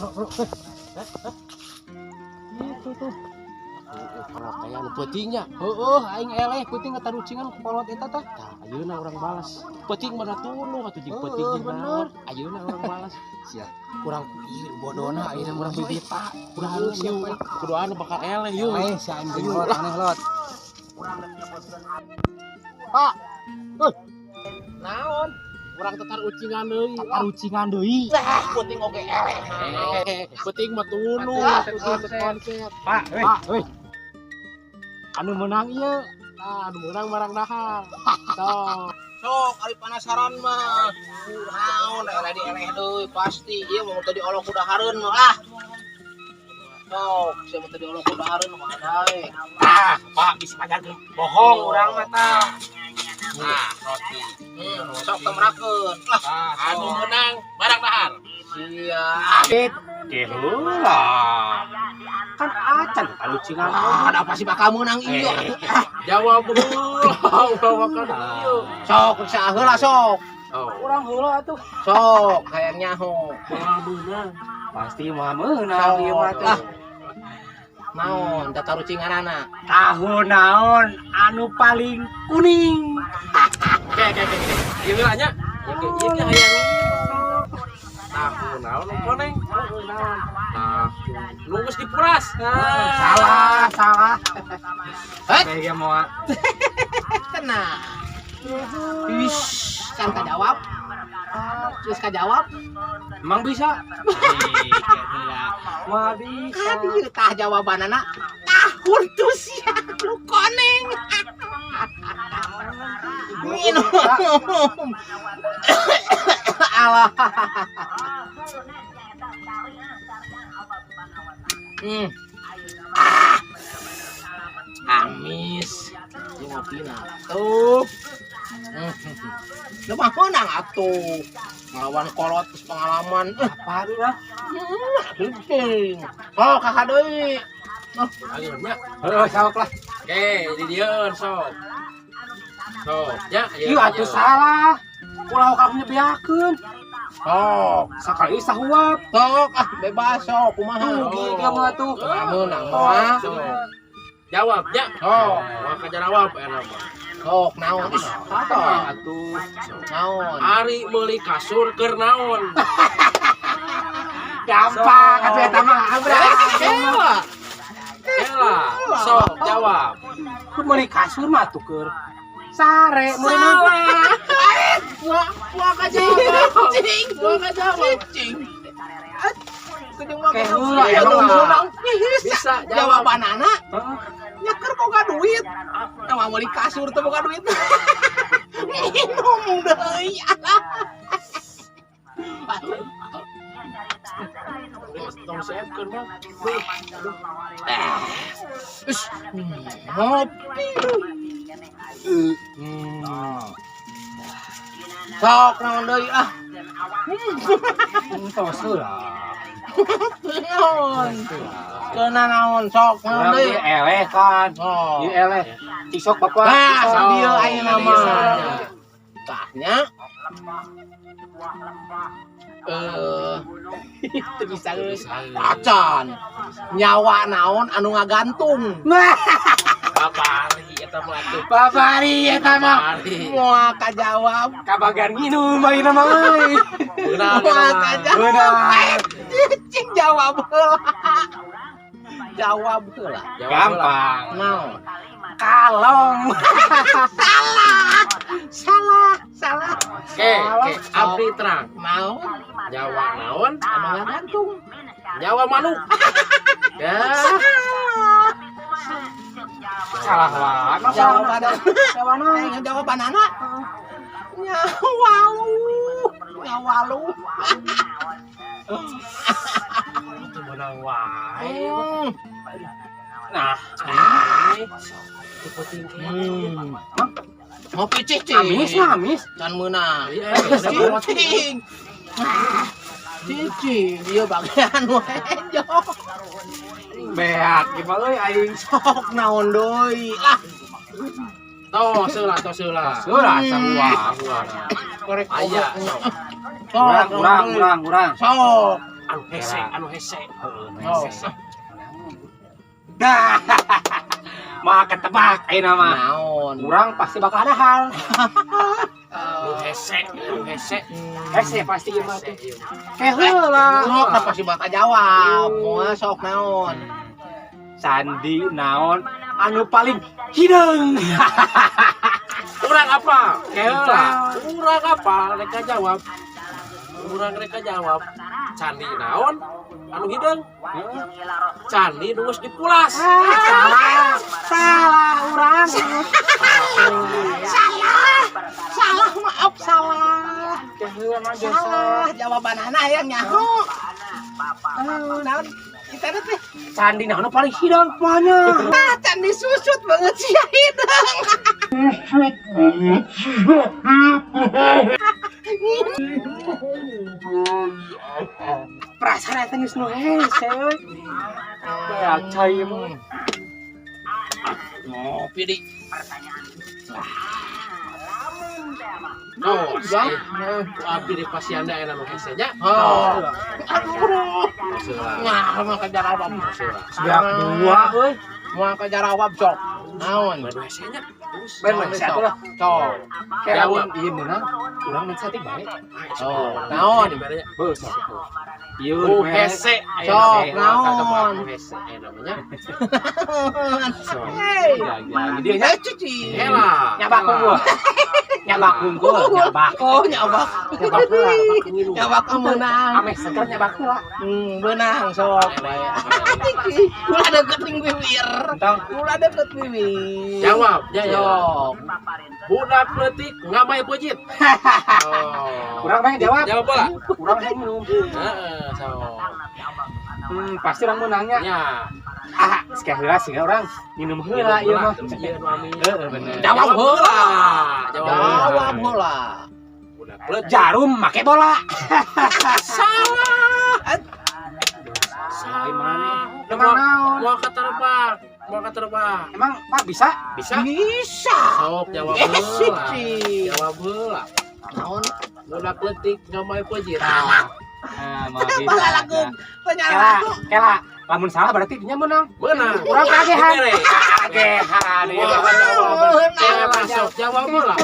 Bro, bro. Itu tuh. Kolot teh anu peutingnya. Heeh, aing eleh peuting katarucingan ku kolot eta tah. Tah, ayeuna urang balas. Peuting mana tunduh atuh jeung Heeh, peuting jeung bener. naon. Ayeuna urang balas. Sia, kurang ku ieu bodona ayeuna urang bibita. Kurang yuk, kudu anu bakal eleh yuk. Eleh sia aing jeung lot aneh lot. Pak. Hei, Naon? Urang tatarucingan deui. Tarucingan deui. Ah, peuting oge eleh. Peuting mah tunduh, atuh konsep. Pak, Pak, hei. Anu menang ieu. Nah, anu meunang barang dahar. Sok. Sok ari penasaran mah. Naon eleh di eleh deui pasti ieu mau tadi olok ku dahareun mah ah. Sok, sia mah tadi olok ku dahareun mah dae. Ah, Pak bisa pajarkeun bohong urang mah tah. Nah, roti. Sok temrakeun. Lah, Ah, anu menang barang dahar. Sia. Heula. Kan acan tarucingan. Ah, ada pasti bakal menang ieu atuh. Ah, Jawab heula, ulah makan ieu. sok riksa heula sok. Oh, Urang heula atuh. Sok hayang nyaho. moal meunang. Pasti moal meunang ieu mah tuh. Ah. Naon tatarucinganana? Tahu naon anu paling kuning. Oke. Ieu heula nya. Ieu ge ieu ge hayang tahu naon nu koneng? Tahu. Nu geus dipuras. Nah, Salah, salah. Hei. Saya mau Tenang. Ish, kan kajawab. Terus kajawab. Emang bisa? Mah bisa. Kan ieu tah jawabanana. Tahun tuh sia nu koneng. Minum. Alah. Ah. Amis. Ini ngopina. Tuh. Lu mah menang atuh. Ngelawan kolot terus pengalaman. Apa tuh lah? Penting. Oh, kakak deui. Ayo nya. Heeh, sok lah. Oke, di dieu sok. Sok, nya. Ieu atuh salah. Ulah kamu nyebiakeun. Sok. Sakali sahuap. Sok ah bebas sok kumaha. Rugi dia mah tuh. Moal meunang mah. Sok. Jawab nya. Sok. Moal kajawab eta mah. Sok naon? Ih, Salah atuh. Naon? Ari meuli kasur keur naon? Gampang atuh eta mah. Abra. Kela. Kela, sok jawab. Ku meuli kasur mah tuh keur sare meuli Salah. Wah, wah kajawab. Cing, Moal kajawab. cing. Kudu mah Ke heula emang. Bisa jawab. Jawabanana Heeh. nyeker boga duit. Nah, meuli kasur teh boga duit. Minum deui. Tong seepkeun mah. Ish, ngopi deui. Sok naon deui ah. Tos heula. Naon? Keuna naon sok naon Urang deui. ieu eleh kan. Oh. Ieu eleh. Cisok bapak. Nah, Cisok. dieu ayeuna mah. Tah nya. Teu bisa geus. Acan. Nyawa naon anu ngagantung. Nah, Babari eta mah atuh. babari eta mah. Babari. Moal kajawab. Kabagan nginum ayeuna mah euy. Beunang Moal eta mah. kajawab. Beunang. Cing jawab heula. Jawab heula. Jawab heula. Gampang. Naon? Kalong. Salah. Salah, salah. Oke, abdi terang. Naon? Nyawa naon? Anu ngagantung. Nyawa manuk. Ya. Salah. Salah wae. Jawaban. Jawaban. Aing jawabanana. Nyawa lu. Nyawa lu. Itu menang wae. Nah, Itu penting. Ngopi cicing. Amis mah amis. Can meunang. Iya, Cicing. Cicing, ieu bagian wae jok. Beak gimana euy aing. Sok naon deui. Lah, Tos heula, tos heula. Heula sarua. Sarua. korek Aya, sok. Sok, Urang urang urang urang. Sok. Anu hese, anu hese. Oh. Nah, mah ketebak ayeuna mah. Naon? Urang pasti bakal ada hal. Nu hese, nu hese. Hese pasti ieu mah Hese, tuh. ieu mah. Ke heula. Sok dah pasti bakal jawab. Moal sok naon? Candi naon anu paling hideung? Urang apa? Ke heula. Urang apa? Reka jawab. Urang reka jawab. Candi naon? Anu hideung. Candi nu geus dipulas. Salah, salah urang. Salah. Salah, maaf salah. Ke heula mah biasa. Salah jawabanana yang nyaho. Aduh, naon? Kita teh Candi naon anu paling hideung banyak. Ah, candi susut banget sih ya hideung. Perasaan eta geus nu hese euy. Kayak cai mah. Ngopi di. Oh, ku abdi di pasianda aya nu hese nya. Oh. Aduh. Heula. Nah, mau ke Jarawab. Heula. Sebeak dua euy. Mau ke Jarawab sok. Naon? Nu hese nya. Bae mah hese atuh lah. Sok. Kayak Jawab. ieu meunang, urang mun saeutik bae. Oh, naon? Heuh, sok. Ieu Nu we. hese. Sok, naon? Nu hese aya namanya. Sok. Hei. Ya, ya, dia nya Eh, cuci. Heula. nyabak unggul. Nyabak unggul, nyabak. Oh, nyabak. Nyabak heula. Nyabak meunang. Ameh seger nyabak heula. Beunang sok. Cuci. Ulah deket ning bibir. Entong. Ulah deket bibir. Jawab, ya, ya. Sok. Budak leutik ngamai peucit. Oh. Urang mah jawab. Jawab bola. Urang hayang minum. Heeh, sok. Pasti urang meunangnya. Ya. Ah, sekali heula sih urang minum heula ieu mah. Terus ieu nu ami. Heeh, bener. Jawab heula. Jawab heula. Jawab heula. Budak leutik. Jarum make bola. Salah. Salah mana? Emang Emang naon? Moal katerbak, moal katerbak. Emang Pak bisa? Bisa? Bisa. Sok jawab Eh, heula. cuci. Jawab heula. Naon? Budak leutik ngamai peucit. Ah, mau bisa. Malah lagu Kela, penyalah. kela. Lamun salah berarti dia menang. Beunang. Urang kagehan. Dibere. Kagehan. ieu mah. Jawab sok jawab heula.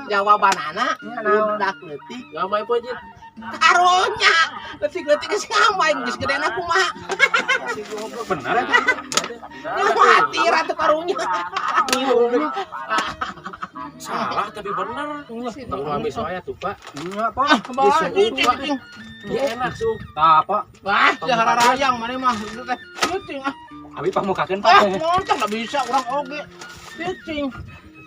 Jawabanana Naon? budak leutik Ngamai peucit. karunya. Leutik-leutik geus ngamai geus gedena kumaha. Bener eta. Khawatir atuh karunya. Salah tapi bener. Tong nu ami soalnya tuh, Pak. Nya, Pak. Bawa Disuguh, Pak. Ya enak sup. Tah, Pak. Wah, jahara rayang mana mah teh. Cicing ah. Abi pamukakeun, Ah, Pak. moncong enggak bisa urang oge. Cicing.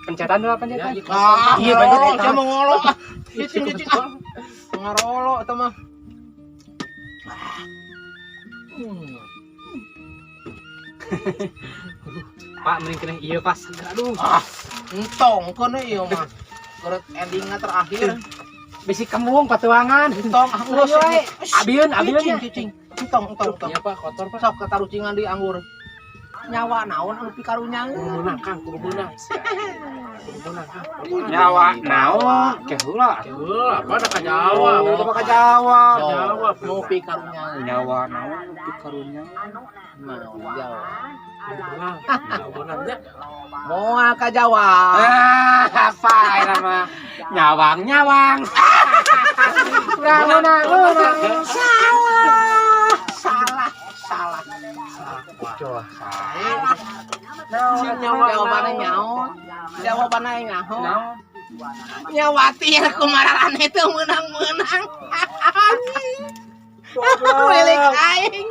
Pencetan heula, pencetan. Ya, Ah, Iya, bener, ngarolo, eta. sia mau ngolo ah. Cicing cicing ah. Ngarolo eta mah. Hmm. Pak, mending kena ieu pas seger aduh. Ah, entong keun ieu mah. Keret endingna terakhir. Bisi kembung patuangan. Entong ah geus. Ayo, we. Abieun, abieun Cicing nya. cicing. Entong entong entong. Iya, Pak, kotor, Pak. Sok katarucingan di anggur. Nyawa naon anu pikarunya. Kudu meunang, Kang, kudu meunang. Kudu meunang, Kang. Nyawa naon? Ke heula. Heula, apa da kajawab. Udah bakal jawab. Jawab. Nu pikarunya. Nyawa naon pikarunya? Mau jawab. Kudu meunang. Kudu meunang nya. Moal kajawab. Ah, apa ini mah? Nyawang nyawang. Kurang menang, menang. Salah. Salah. Salah. Coba. Salah. Cing nyawa Jawabannya naon. nyaon. Jawabannya nyaho. Naon? Nyawati kumararane teu meunang-meunang. Milik aing.